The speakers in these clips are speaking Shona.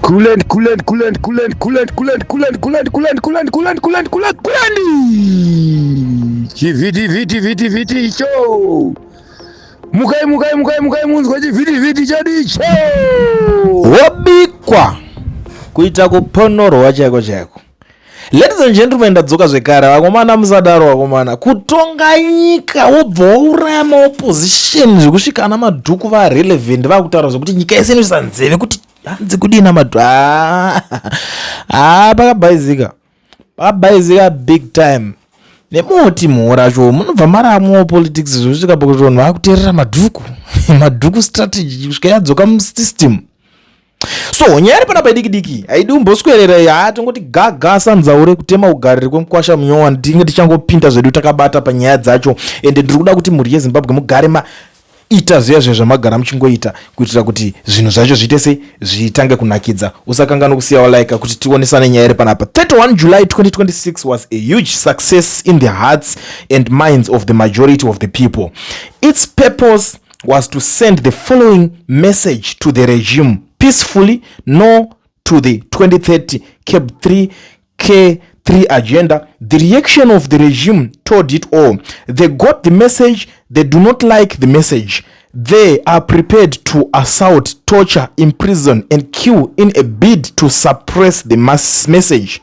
Coolant, coolant, coolant, coolant, coolant, coolant, coolant, coolant, coolant, coolant, coolant, coolant, coolant, coolant. Chivhiti vhiti vhiti vhiti icho. Mukai mukai mukai mukai munzwe chivhiti vhiti chedu icho. Wobikwa kuita kuponorwa chaiko chaiko. Ladies and gentlemen, ndadzoka zvekare. Vakomana musadaro vakomana. Kutonga nyika wobva wauraya maopposition zvekusvika ana Madhuku varelevant vakutaura zvekuti nyika yese inoisa nzeve kuti hanzi kudii naMadhuku. Ah, ah, pakabhaizika. Pakabhaizika big time. Nemoti muhoracho munobva maramwawo politics zvekusvika pakuti vanhu vakuteerera Madhuku. Madhuku strategy kusvika yadzoka musystem. So nyaya iri panapa idiki diki haidi kumboswerera, haa, tongoti gaga sanzaure kutema ugariri kwemukwasha munyowa. Ndinge tichangopinda zvedu takabata panyaya dzacho, ende ndiri kuda kuti mhuri yeZimbabwe mugare maita zviya zviya zvamagara muchingoita kuitira kuti zvinhu zvacho zviite sei, zvitange kunakidza. Usakanganwa kusiyawo like kuti tionesane nyaya iri panapa. 31 July 2026 was a huge success in the hearts and minds of the majority of the people. Its purpose was to send the following message to the regime peacefully: no to the 2030 CAB 3 K3 agenda. The reaction of the regime told it all. They got the message. They do not like the message. They are prepared to assault, torture, imprison and kill in a bid to suppress the mass message,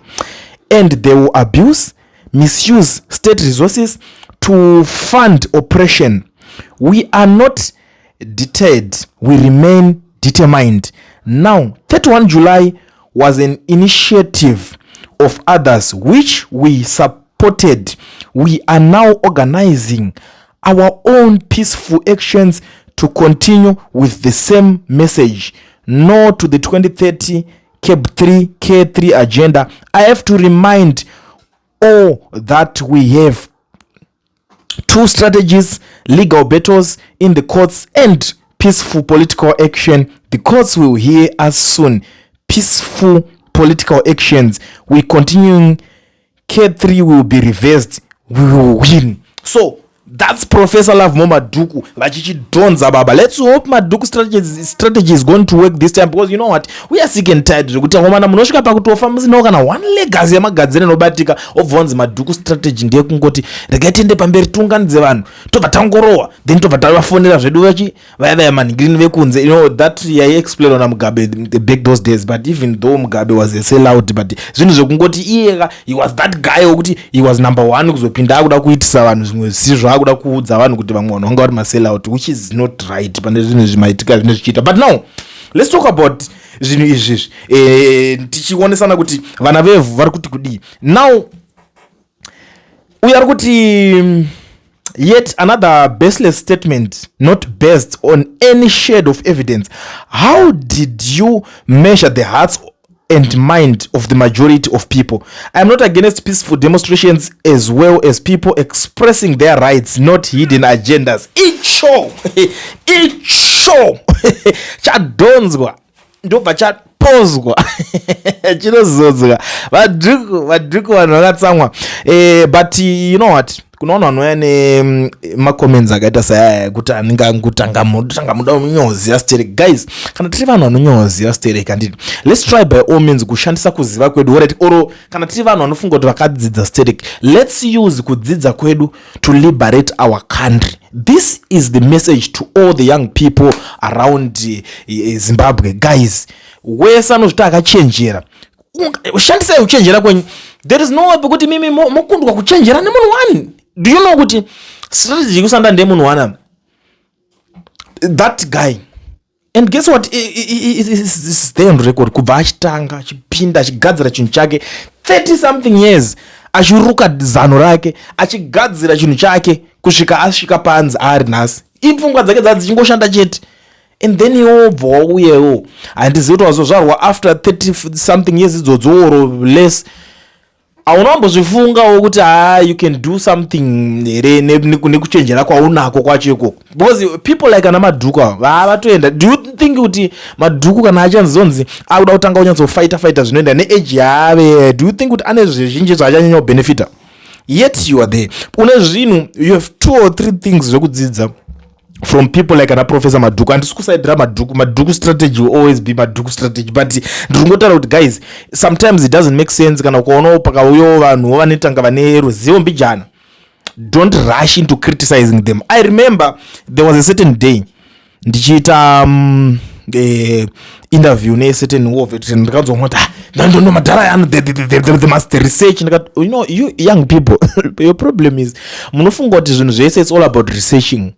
and they will abuse, misuse state resources to fund oppression. We are not deterred. We remain determined. Now, 31 July was an initiative of others which we supported. We are now organizing our own peaceful actions to continue with the same message: no to the 2030 CAB 3 K3 agenda. I have to remind all that we have two strategies: legal battles in the courts and peaceful political action. The courts will hear us soon. Peaceful political actions, we continuing. K3 will be reversed. We will win. So that's Professor Lovemore Madhuku vachichidhonza baba. Let's hope Madhuku strategy is going to work this time, because you know what, we are sick and tired zvekuti angomana munosvika pakutofa musinawo kana one legacy yamagadziro inobatika, obva wanzi Madhuku strategy ndeyekungoti regai tiende pamberi, tiunganidze vanhu, tobva tangorohwa, then tobva tavafonera zvedu vachi vaya vaya manhigirini vekunze. You know that yaiexplainwa naMugabe back those days. But even though Mugabe was a sellout, but zvinhu zvekungoti iyeka, he was that guy wekuti he was number one kuzopinda akuda kuitisa vanhu zvimwe zvisizvo, akuda kuudza vanhu kuti vamwe vanhu vanga vari masellout, which is not right pane zvinhu zvimaitika zvine zvichiita. But now let's talk about zvinhu izvizvi, tichionesana kuti vana vevhu vari kuti kudii. Now uyu ari kuti, "Yet another baseless statement not based on any shade of evidence. How did you measure the hearts and mind of the majority of people? I am not against peaceful demonstrations as well as people expressing their rights, not hidden agendas." Icho icho chadhonzwa, ndobva chapozwa, chinozodzwa. Vadhuku, Vadhuku, vanhu vakatsamwa. But you know what, kuna vanhu vanouya nemacomments akaita sayaya ekuti anenge angotanga tanga muda kunyoziva sterek. Guys, kana tiri vanhu vanonyoziva sterek, handiti let's try by all means kushandisa kuziva kwedu, alright? Or kana tiri vanhu vanofunga kuti vakadzidza sterek, let's use kudzidza kwedu to liberate our country. This is the message to all the young people around Zimbabwe. Guys, wese anozviti akachenjera, shandisai kuchenjera kwenyu. There is no way pekuti mimi mokundwa kuchenjera nemunhu one. Do you know kuti strategy yekusanda ndemunhu one, that guy? And guess what, is there on record kubva achitanga, achipinda, achigadzira chinhu chake 30 something years, achiruka zano rake, achigadzira chinhu chake kusvika asvika panzi ari nhasi. Ipfungwa dzake dzaa dzichingoshanda chete, and then iwe wobva wauyewo, handizivi kuti wazozvarwa after 30 something years idzodzo or less, hauna kumbozvifungawo kuti ha, you can do something here nekuchenjera kwaunako kwacho ikoko? Because people like ana Madhuku ava vatoenda. Do you think kuti Madhuku kana achanzonzi akuda kutanga kunyatsofaita faita zvinoenda neage yaave, do you think kuti ane zvizhinji zvaachanyanya kubenefita? Yet you are there, une zvinhu, you have two or three things zvekudzidza. From people like ana Professor Madhuku. Handisi kusaidira Madhuku. Madhuku strategy will always be Madhuku strategy, but ndiri kungotaura kuti, guys, sometimes it doesn't make sense. Kana ukaonawo pakauyawo vanhu vanetanga vane ruzivo mbijana, don't rush into criticizing them. I remember there was a certain day ndichiita interview necertain war veteran. Ndikanzwa kuti, "Ah, ndondo madhara ano, they must research." Ndikati, "You know, you young people, your problem is munofunga kuti zvinhu zvese, it's all about researching."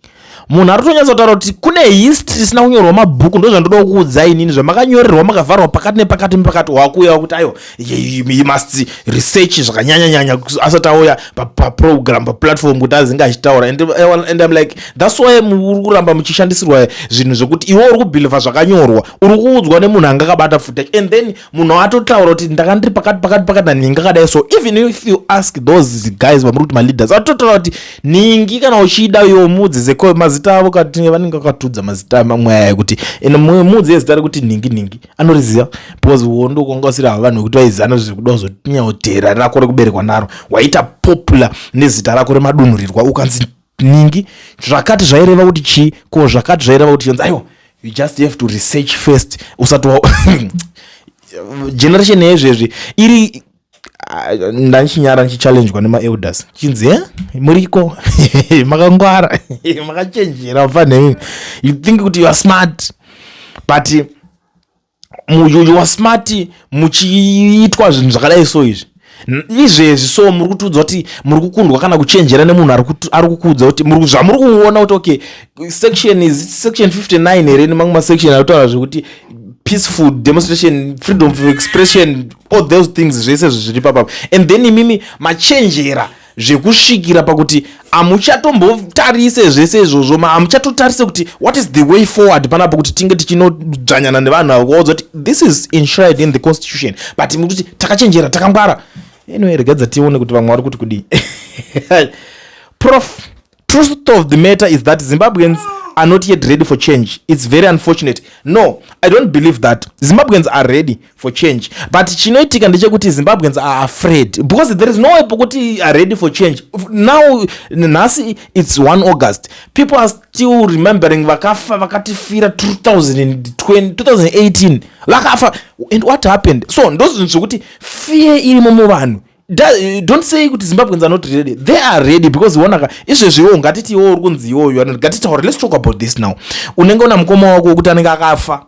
Munhu ari kutonyatsotaura kuti kune history isina kunyorwa mabhuku. Ndo zvandoda kukuudzai inini, zvamakanyorerwa makavharwa pakati nepakati nepakati. Wakuuya kuti aiwa, you must research zvakanyanyanyanya asati auya paprogram, paplatform, kuti azinge achitaura. And I'm like, that's why muri kuramba muchishandisirwa zvinhu zvekuti iwe uri kubhilivha zvakanyorwa, uri kuudzwa nemunhu anga akabata footage, and then munhu atotaura kuti ndanga ndiri pakati pakati pakati naningi akadai. So even if you ask those guys vamuri kuti maleaders, atotaura kuti ningi, kana uchida iwo muudze mazita avo, kati vanenge vakatudza mazita mamwe aya, kuti ende muudze zita rekuti ningi ningi, anoriziva, because hondo kwanga usiri hava vanhu vekuti vaizana zvekuda kuzotinyautera rako rekuberekwa naro. Waita popular nezita rako remadunhurirwa. Ukanzi ningi, zvakati zvaireva kuti chii? Ko zvakati zvaireva kuti chii? Aiwa, you just have to research first usati wa generation yezvezvi iri. Ah, ndanchinyara ndichichallenjwa nemaelders, chinzi, "E muriko makangwara, makachenjera mufanhei." You think kuti you are smart, but you are smart muchiitwa zvinhu zvakadai. So izvi izvezvi, so muri kutiudza kuti muri kukundwa kana kuchenjera nemunhu ari kukuudza kuti zvamuri kuona kuti, okay, section is section 59 here, nemamwe masection ari kutaura zvekuti peaceful demonstration, freedom of expression, all those things, zvese zviri papapo. And then imimi machenjera zvekusvikira pakuti hamuchatombotarise zvese izvozvo, hamuchatotarise kuti what is the way forward panapo, kuti tinge tichinodzvanyana nevanhu ava, kuvaudza kuti this is enshrined in the constitution, but mukuti takachenjera, takangwara. Anyway, regadza tione kuti vamwe vari kuti kudii. "Prof, truth of the matter is that Zimbabweans are not yet ready for change. It's very unfortunate." No, I don't believe that. Zimbabweans are ready for change, but chinoitika ndechekuti Zimbabweans are afraid, because there is no way pokuti are ready for change now. Nhasi it's 1 August. People are still remembering vakafa, vakatifira 2020, 2018 vakafa, and what happened? So ndozvinhu zvekuti fear irimo muvanhu. Don't say kuti Zimbabweans are not ready. They are ready, because onaka izvezviwo, ngatiti iwo uri kunzi iwoyo, ngatitaure, let's talk about this now. Unenge una mukoma wako wekuti anenge akafa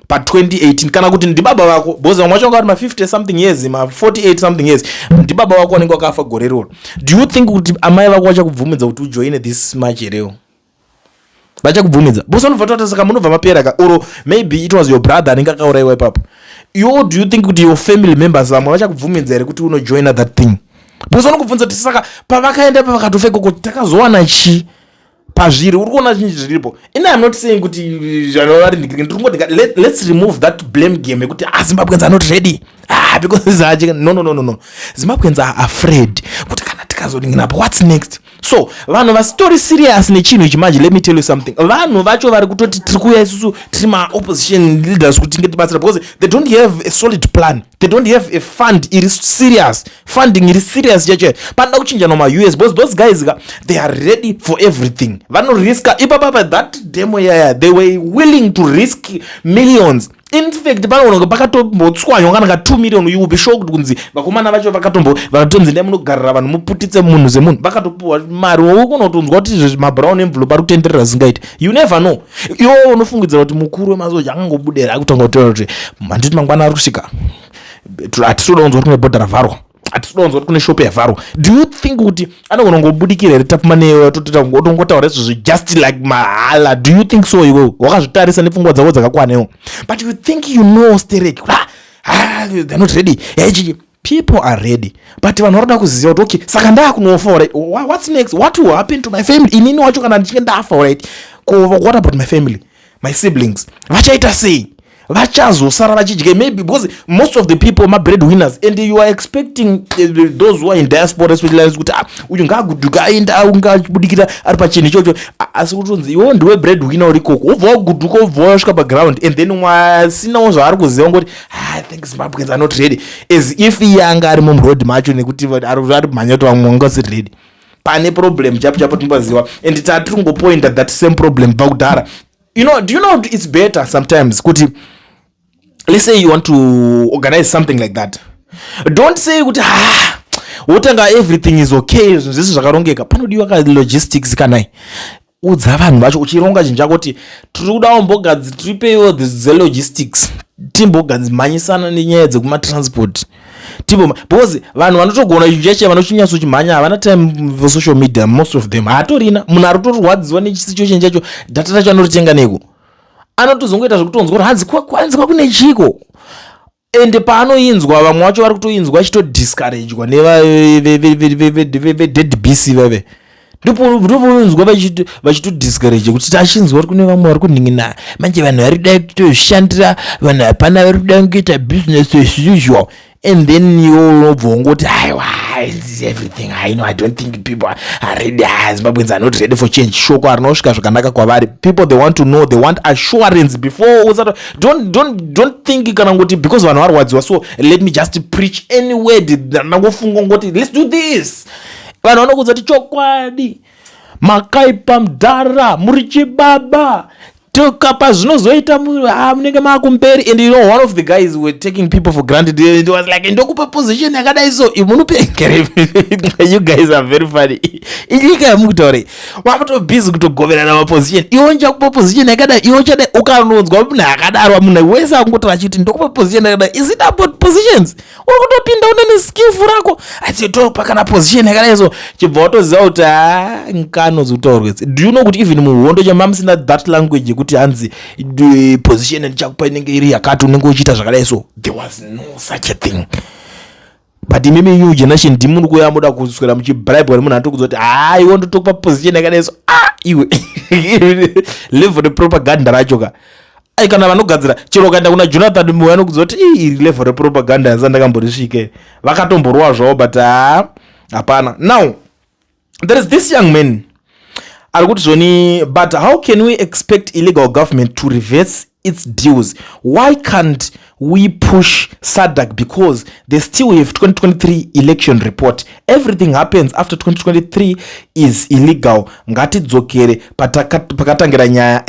pa2018, kana kuti ndibaba vako, because vamwe vacho vanga vari ma50 something years, ma48 something years, ndibaba vako vanenge vakafa gore iroro. Do you think kuti amai vako vachakubvumidza kuti ujoine this march herewo? Vachakubvumidza? Because vanobva toti, "Saka munobva mapera ka?" Or maybe it was your brother anenge akaurayiwa ipapo. Iwo, do you think kuti your family members vamwe vachakubvumidza here kuti unojoina that thing? Because vanokubvunza kuti, "Saka pavakaenda, pavakatofa ikoko, takazowana chii pazviri?" Uri kuona zvinji zviripo. Ini I'm not saying kuti vari, ndiri kungoti let's remove that blame game yekuti, "Ah, Zimbabweans are not ready, ah, because achi." No, no, no, no, no. Zimbabweans are afraid kuti kana tikazoninginapo, what's next? So vanhu vasitori serious nechinhu ichi manje. Let me tell you something. Vanhu vacho vari kutoti tiri kuuya isusu tiri maopposition leaders kuti tinge tibatsira, because they don't have a solid plan. They don't have a fund iri serious, funding iri serious chacho. Panoda kuchinja noma-US, because those guys ka, they are ready for everything. Vanoriska ipapapa that demo yaya, they were willing to risk millions. In fact, panoona kunge pakatombotswanywa kana ka 2 million. You will be shocked kunzi vakomana vacho vakatombo vakatonzi, "Ndai munogarira vanhu, muputitse munhu semunhu." Vakatopiwa mari. Waukunotonzwa kuti izvezvi mabrown envelope ari kutenderera zingaiti. You never know. Iwo unofungidzira kuti mukuru wemasoja akangobudera akutanga kutaura kuti, "Handiti mangwana ari kusvika? Hatisi kuda kunzwa kuti kune bhodha ravharwa, hatisi kuda kunzwa kuti kune shopu yavharwa." Do you think kuti anogona kungobudikira here Tapfumaneyo, otongotaura izvozvo just like mahala? Do you think so? Iwewe wakazvitarisa nepfungwa dzako dzakakwanewo, but you think you know sterek. Ah, ah, they're not ready. Hey, people are ready, but vanhu varoda kuziva kuti, okay, saka ndaakunofa, right? What's next? What will happen to my family? Inini wacho kana ndichinge ndafa, right, ko what about my family, my siblings? Vachaita sei? Vachazosara vachidya? Maybe because most of the people mabread winners, and you are expecting those who are in diaspora especially kuti, ah, uyu ngaaguduka aenda, ungabudikira ari pachinhu ichocho. Asi kutonzi iwo ndiwe bread winner uri ikoko, wobva waguduka, wobva wasvika paground, and then mwasinawo zvaari kuziva, ngoti, "Ah, I think Zimbabweans are not ready," as if iye anga ari mumuroad macho, nekuti ari mhanya kuti vamwe vanga vasiri ready. Pane problem chapo chapo tinopaziva, and tatiri kungopointa that same problem bva kudhara. Do you know it's better sometimes kuti, let's say you want to organize something like that, don't say kuti, "Ah," wotanga, "Everything is okay, zvinhu zvese zvakarongeka." Panodiwa ka logistics kanai. Udza vanhu vacho uchironga chinhu chako kuti tiri kuda kumbogadzi, tipeiwo dzelogistics, timbogadzimhanyisana nenyaya dzekumatransport timbo, because vanhu vanotogona chinhu chacho, vanochinyatsochinhanya, havana time for social media. Most of them haatorina. Munhu ari kutorwadziwa nechisituation chacho, data racho anoritenga neko? Anotozongoita zvekutonzwa kuti hanzi kwanzi kwakune chiko. Ende paanoinzwa, vamwe vacho vari kutoinzwa achitodiscouragwa neveDBC veve. Ndopounonzwa vachitodiscourage kuti tachinzwa kuti kune vamwe vari kunhin'ina manje, vanhu vari kuda kutozvishandira, vanhu hapana vari kuda kuita business as usual. And then iwe unobva ungoti, "Aiwa, everything I know, I don't think people are ready. Ah, Zimbabweans are not ready for change." Shoko harinosvika zvakanaka kwavari. People, they want to know, they want assurance before usati. Don't think kana ngoti because vanhu varwadziwa, so let me just preach any word ndangofunga ngoti, "Let's do this." Vanhu vanokudza kuti, "Chokwadi makaipa mudhara, muri chibaba, tukapa zvinozoita, munenge maakumberi." And one of the guys were taking people for granted and was like, "Ndokupa position yakadai." So munopengere. You guys are very funny. Inyika yamukutaurei, makutobusy kutogoverana maposition. Iwe nchakupa position yakadai, iwe uchadai. Ukanonzwa munhu akadaro, munhu wese akungotaura achiti, "Ndokupa position yakadai." Is it about positions? Uri kutopinda une neskillful rako, achitopa kana position yakadai, so chibva watoziva kuti ha, nkano dzikutaurwa idzi. Do you know kuti even muhondo chamamusina that language yekuti hanzi position ndichakupa inenge iri yakati, unenge uchiita zvakadai? So there was no such a thing. But imimi new generation, ndimuri kuya muda kuswera muchibribwa nemunhu anotokudza kuti, "Ha, iwe ndotokupa position yakadai." So, ah, iwe, level repropaganda racho ka. Ai, kana vanogadzira chero ukaenda kuna Jonathan Moyo, anokudza kuti iri level repropaganda yanza ndakamborisvike. Vakatomborwa zvavo, but ha, hapana. Now there is this young man ari kuti zvoni, "But how can we expect illegal government to reverse its deals? Why can't we push SADC? Because they still have 2023 election report. Everything happens after 2023 is illegal. Ngatidzokere pakatangira nyaya."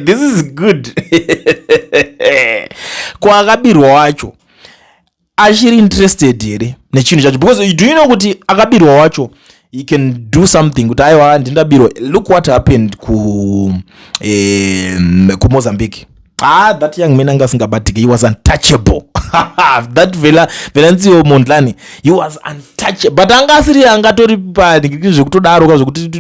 This is good. Kwaakabirwa wacho achiri interested here nechinhu chacho? Because do you know kuti akabirwa wacho, he can do something kuti, "Aiwa, ndindabirwa"? Look what happened kuMozambique. Ah, that young man anga asingabatiki. He was untouchable, that Venancio Mondlane. He was untouchable, but anga asiri, angatori panhikiki zvekutodaro ka, zvekuti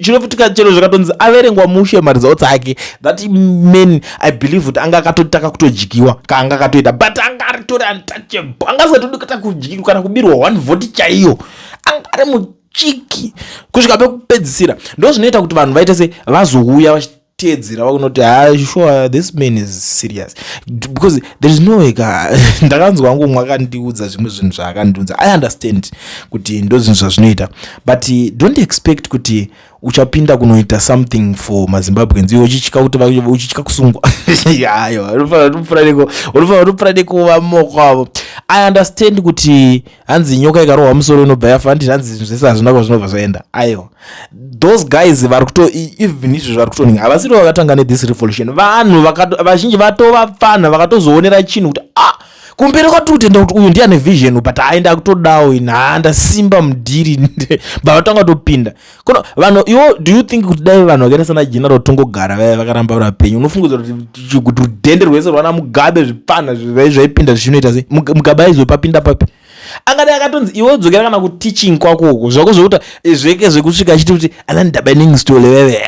chinofutika chero zvikatonzi averengwa mushe maresults ake. That man, I believe kuti anga akatotaka kutodyiwa kaanga akatoita, but anga aritori untouchable. Anga asatodi kuita kudyiwa kana kubirwa one vote chaiyo. Anga ari muchiki kusvika pekupedzisira. Ndo zvinoita kuti vanhu vaite se vazouya vachiteedzera, vakunoti, "Ha, sure, this man is serious," because there is no way ka. Ndakanzwa hangu umwe akandiudza zvimwe zvinhu zvaakandiudza. I understand kuti ndo zvinhu zvazvinoita, but don't expect kuti uchapinda kunoita something for maZimbabweans iwe uchitya kuti uchitya kusungwa. Aiwa, unofanira kutopfura nekuva mumoko avo. I understand kuti hanzi nyoka ikarohwa musoro inobva yafa. Handiti hanzi zvinhu zvese hazvina kwazvinobva zvaenda? Aiwa, those guys vari kuto, even izvo vari kutoninga, havasiri vakatanga nethis revolution. Vanhu vazhinji vatova pfana vakatozoonera chinhu kuti, ah, kumberi kwatiri kutenda kuti uyu ndiane vision, but aenda kutodawo ini, ndasimba mudhiri, bva vatanga kutopinda kono vanhu iwo. Do you think kuti dai vanhu vakaita sana General Tongogara vaya vakaramba vari vapenyu, unofungudza kuti rudhende rwese rwana Mugabe, zvipfana zvaipinda zvichinoita sei? Mugabe aizopapinda papi? Angadai akatonzi, "Iwe dzokera kana kuteaching kwako uko zvako," zvokuti zveke zvekusvika achiti kuti ana Ndabaningi Sithole veve,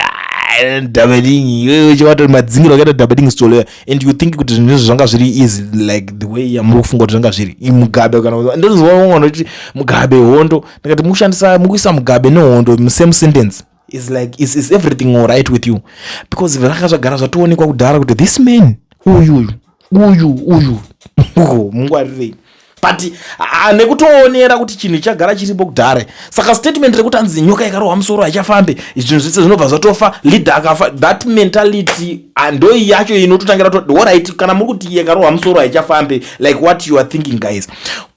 Ndabaningi chivatori madzingiro akaita Ndabaningi Sithole. And you think kuti zvinhu izvo zvanga zviri easy like the way yamuri kufunga kuti zvanga zviri? Mugabe, kana ndozwa vamwe vanoti Mugabe hondo, ndikati mukushandisa, mukuisa Mugabe nehondo musame sentence is like, is everything all right with you? Because zvaka zvagara zvatoonekwa kudhara kuti this man uyu uyu uyu uyu mungwarirei. But nekutoonera kuti chinhu chagara chiripo kudhara, saka statement rekuti hanzi nyoka ikarohwa musoro haichafambe, zvinhu zvese zvinobva zvatofa, leader akafa, that mentality ndo yacho inototangira to. Alright, kana muri kuti yakarohwa musoro haichafambe, like what you are thinking, guys,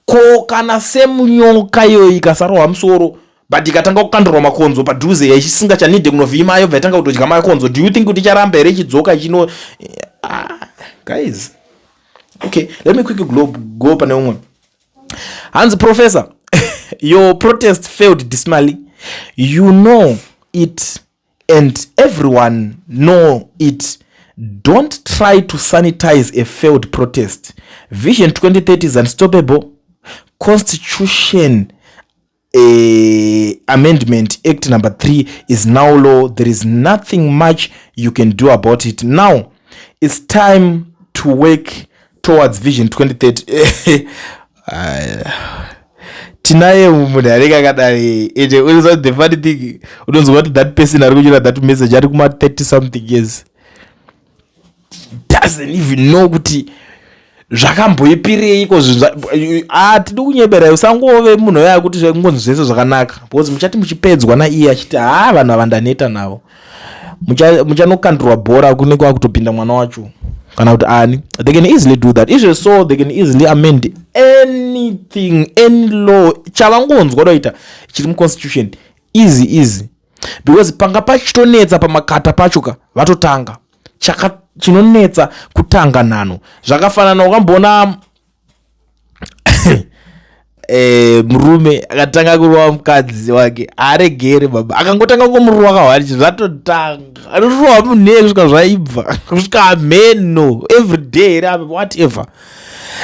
ko kana semunyoka iyoyo ikasarohwa musoro? But ikatanga kukandirwa makonzo padhuze yaisingachanidhe kunovhima, yobva yatanga kutodya makonzo, do you think kuti icharamba here ichidzoka ichino? Ah, guys, okay, let me quickly go pane umwe. Hanzi, "Professor, your protest failed dismally. You know it and everyone know it. Don't try to sanitize a failed protest. Vision 2030 is unstoppable. Constitution Amendment Act number 3 is now law. There is nothing much you can do about it. Now it's time to work towards Vision 2030." Tinaye munhu anenge akadai. Ende unoziva, the funny thing, unonzwa kuti that person ari kunyora that message ari kuma 30 something years, doesn't even know kuti zvakamboipireiko zvinhu. Hatidi kunyeberai. Usangove munhu uya kuti zvakungonzi zvese zvakanaka, because muchati muchipedzwa naiye achiti, "Ha, vanhu ava ndaneta navo." Muchanokandirwa bhora kune kwakutopinda mwana wacho kana kuti ani. They can easily do that izvo. So they can easily amend anything, any law chavangonzwa daita chiri muconstitution, easy easy, because panga pachitonetsa pamakata pacho ka vatotanga. Chaka chinonetsa kutanga nhano. Zvakafanana ukamboona murume akatanga kurova mukadzi wake, haaregere baba. Akangotanga kungomurova kahwani, zvatotanga, anorova munhu kusvika zvaibva, kusvika mheno, everyday here, whatever.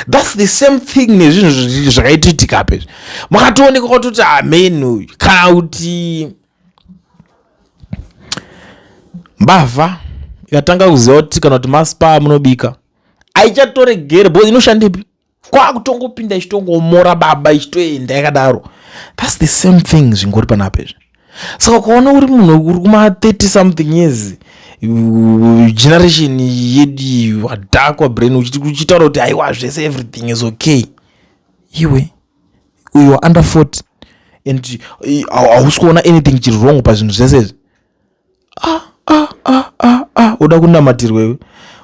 That's the same thing nezvinhu zvakaitoitika pezvi. Makatooneka kwatoti hameno, kana kuti mbavha ikatanga kuziva kuti kana kuti maSpar munobika, aichatoregere, because inoshandepi? Kwakutongopinda ichitongomora baba, ichitoenda yakadaro. That's the same thing zvingori panapa izvi. Saka ukaona uri munhu uri kuma 30 something years, generation yedu, wadhakwa brain, uchitaura kuti aiwa, zvese, everything is okay, iwe you are under 40 and hausi kuona anything chiri wrong pazvinhu zvese izvi. Ah, ah, ah, ah, ah. Uda kunamatirwa iwe,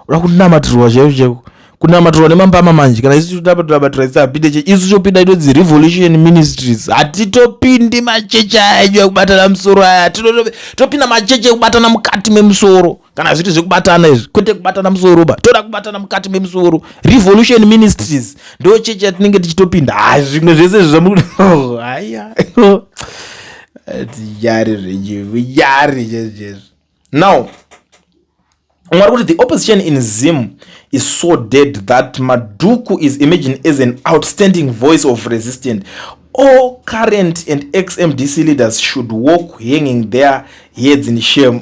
uda kunamatirwa chaiko chaiko, kunamatirwa nemambama. Manje kana isu tonamatira isi hapinde, isu topinda inonzi Revolution Ministries. Hatitopindi machechi ayo ekubatana musoro aya. Topinda machechi ekubatana mukati memusoro. Kana zviri zvekubatana izvi, kwete kubatana musoro ba, toda kubatana mukati memusoro. Revolution Ministries ndo chechi yatinenge tichitopinda. Ha, zvimwe zvese zvamu, haya, tiyari zvenyu, yari chezvezvo. Now umwe ari kuti, "The opposition in Zim is so dead that Madhuku is imagined as an outstanding voice of resistance. All current and ex-MDC leaders should walk hanging their heads in shame."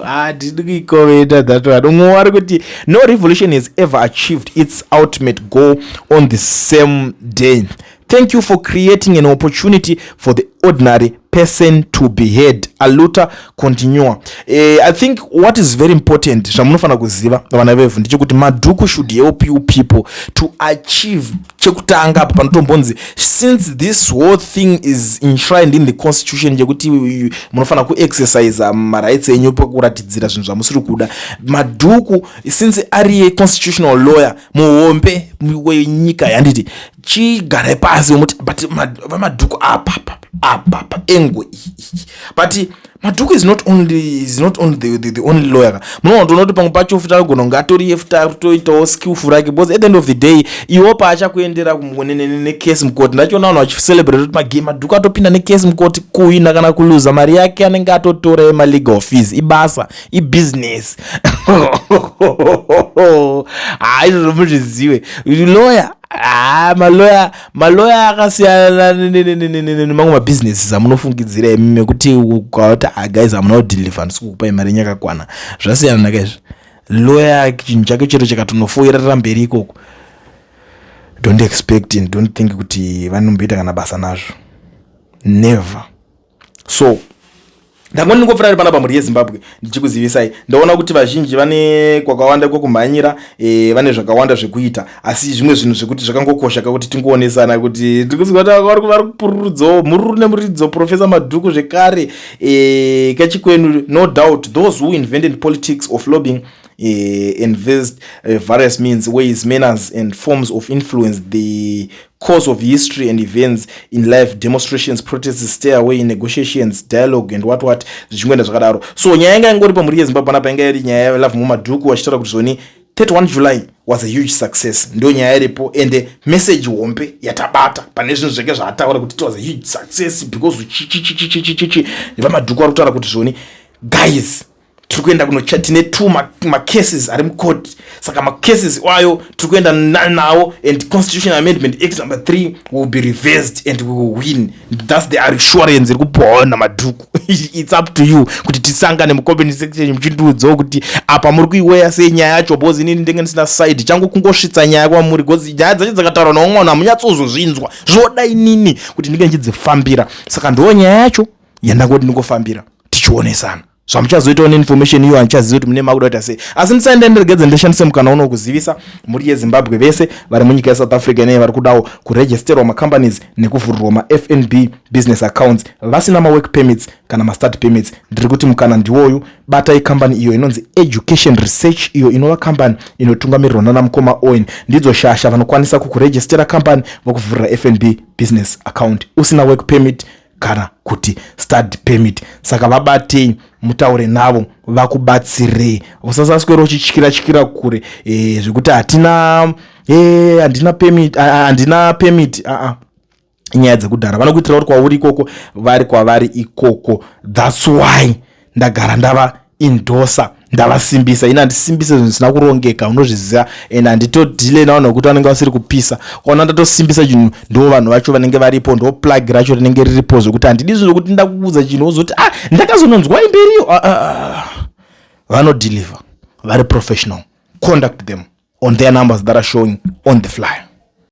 Handidi kuikomenta that one. Umwe ari kuti, "No revolution has ever achieved its ultimate goal on the same day. Thank you for creating an opportunity for the ordinary person to be heard. Aluta continua." I think what is very important zvamunofanira kuziva, vana vevhu, ndechekuti Madhuku should help you people to achieve chekutanga apa panotombonzi, since this whole thing is enshrined in the constitution, chekuti munofanira kuexercise marights enyu pakuratidzira zvinhu zvamusiri kuda, Madhuku, since ari constitutional lawyer muhombe wenyika, yanditi chigarai pasi muti, but vaMadhuku, apa apa apa engwe iyi. But Madhuku is not only the only lawyer. Munoona toona kuti pamwe pacho futi anogona kunge atoriye futi aritoitawo skillful rake, because at the end of the day iwo paachakuendera nekesi mukoti, ndachiona vanhu vachicelebrate kuti Madhuku atopinda nekesi mukoti, kuwina kana kuluza, mari yake anenge atotora yemalegal fees. Ibasa, ibusiness. Ha, izvozvo muzvizive. Lawyer, ha, maloya akasiyana nemamwe mabhizinesi amunofungidzira imi, mekuti ukati, "Ah, guys, hamuna kudeliver, handisi kukupai mari yenyu yakakwana." Zvasiyana nakaizvi. Lawyer chinhu chake chero chikatonofoirarira mberi ikoko, don't expect and don't think kuti vanomboita kana basa nazvo, never. So ndangoni ndingopfuura ari panapa, mhuri yeZimbabwe, ndichikuzivisai. Ndaona kuti vazhinji vane kwakawanda kwekumhanyira, vane zvakawanda zvekuita, asi zvimwe zvinhu zvekuti zvakangokosha kakuti tingoonesana kuti ndikuziva kuti vari kupururudzawo mururu nemuridzo Professor Madhuku zvekare. Kechikwenu, no doubt those who invented politics of lobbying Envisaged various means, ways, manners and forms of influence the course of history and events in life, demonstrations, protests, stay away, negotiations, dialogue and what what, zvichingoenda zvakadaro. So nyaya yanga ingori pamhuri yeZimbabwe panapa yanga iri nyaya yaLovemore Madhuku, vachitaura kuti zvoni 31 July was a huge success. Ndo nyaya iripo, ende message hombe yatabata pane zvinhu zveke zvaataura kuti it was a huge success because chichichichichichichi. VaMadhuku vari kutaura kuti zvoni, guys, tiri kuenda kunocha, tine two macases ari mucourt, saka macases ayo tiri kuenda nawo, and Constitution Amendment Act number 3 will be reversed and we will win. That's the assurance iri kupiwawo naMadhuku. It's up to you kuti tisangane mucomment section muchindiudzawo kuti apa muri kuiweya sei nyaya yacho, because inini ndenge ndisina side changu, kungosvitsa nyaya kwamuri, because nyaya dzacho dzakataurwa naumwe vanhu hamunyatsozozvinzwa. Zvoda inini kuti ndinge ndichidzifambira, saka ndo nyaya yacho yandangoti ndingofambira tichionesana. Zvamuchazoitawo neinformation iyo handichazivi kuti mune makuda kuita sei, asi ndisaenda ndiregedze ndishandise mukana uno kuzivisa mhuri yeZimbabwe vese vari munyika yeSouth Africa nei vari kudawo kuregisterwa macompanies nekuvhurirwa maFNB business accounts vasina mawork permits kana mastudy permits. Ndiri kuti mukana ndiwoyu, batai kambani iyo inonzi Education Research, iyo inova kambani inotungamirirwa nana mukoma Owen. Ndidzo shasha, vanokwanisa kukurejistera kambani, vokuvhurira FNB business account usina work permit kana kuti study permit. Saka vabatei, mutaure navo, vakubatsirei. Usasaswera uchityira tyira kure zvekuti hatina, handina permit, handina permit. Aa, inyaya dzekudhara. Vanokuitira uri kwauri ikoko, vari kwavari ikoko. That's why ndagara ndava endorsa, ndavasimbisa. Ini handisimbise zvinhu zvisina kurongeka, unozviziva, and handitodhile navanhu vekuti vanenge vasiri kupisa. Ukaona ndatosimbisa chinhu, ndo vanhu vacho vanenge varipo, ndo plug racho rinenge riripo, zvekuti handidi zvinhu zvokuti ndakuudza chinhu wozoti, "Ah, ndakazononzwa imberiyo." Ah, ah, ah. Vanodeliver, vari professional. Contact them on their numbers that are showing on the flyer.